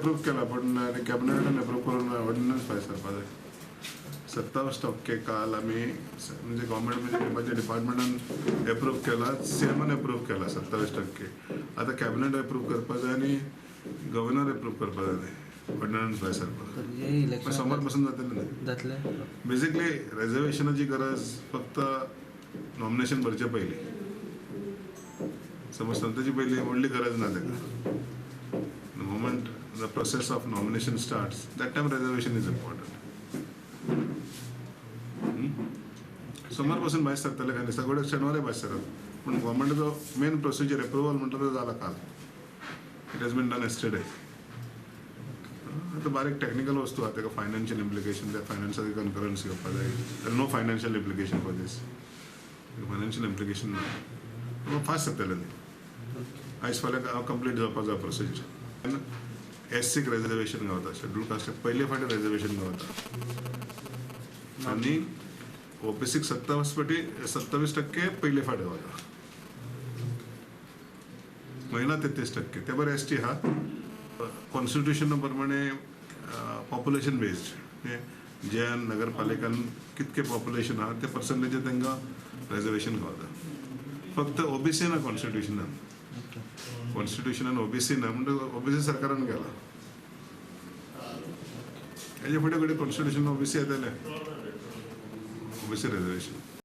Approve केला, पण कॅबिनेटान approve करून ऑर्डिनन्स भायर सरपा जाय. 27% काल आमी म्हणजे गव्हर्मेंट म्हणजे म्हज्या डिपार्टमेंटान एप्रूव केला, सीएमान एप्रूव केला 27%. आतां कॅबिनेट एप्रूव करपा जाय आनी गव्हर्नर एप्रूव करपा जाय तें ऑर्डिनन्स भायर सरपा. तर हे इलेक्शन सोमार पासून जातलें न्ही. जातलें. बेसिकली रेजर्वेशनाची गरज फक्त नॉमिनेशन भरचे पयलीं, समज ताची पयलीं व्हडली गरज ना ताका. The moment the process of nomination starts, that time reservation is important. सोमार पासून भायर सरतले काय सगळे शेनवारय भायर सरत, पूण गव्हर्मेंटाचो मेन प्रोसिजर एप्रुवल म्हणटा तो जाला काल. It has been done yesterday. आतां बारीक टॅक्निकल वस्तू आहा, ताका फायनान्शियल इम्प्लिकेशन, त्या फायनान्साची कन्करन्स घेवपा जाय. No financial implication for this, financial implication ना. फास्ट जातलें न्ही. आयज फाल्यां कंप्लीट जावपा जाय प्रोसिजर. एससीक रेजर्वेशन गावता, शेड्यूल कास्टाक पयले फावटी रेजर्वेशन गावता, आनी ओबीसीक 27% पयले फावट गावता, महिला 33%. ते बरें एस टी आहा. कॉन्स्टिट्युशना प्रमाणे पॉप्युलेशन बेस्ड ज्या नगरपालिकान कितके पॉप्युलेशन आहा ते पर्संटेज तांकां रेजर्वेशन गावता. फक्त ओबीसी ना कॉन्स्टिट्युशनान, कॉन्स्टिट्युशनान ओबीसी ना म्हणटा ओबीसी सरकारान केला. हेजे फुडें कडेन कॉन्स्टिट्युशन ओबीसी येतलें, ओबीसी रेजर्वेशन.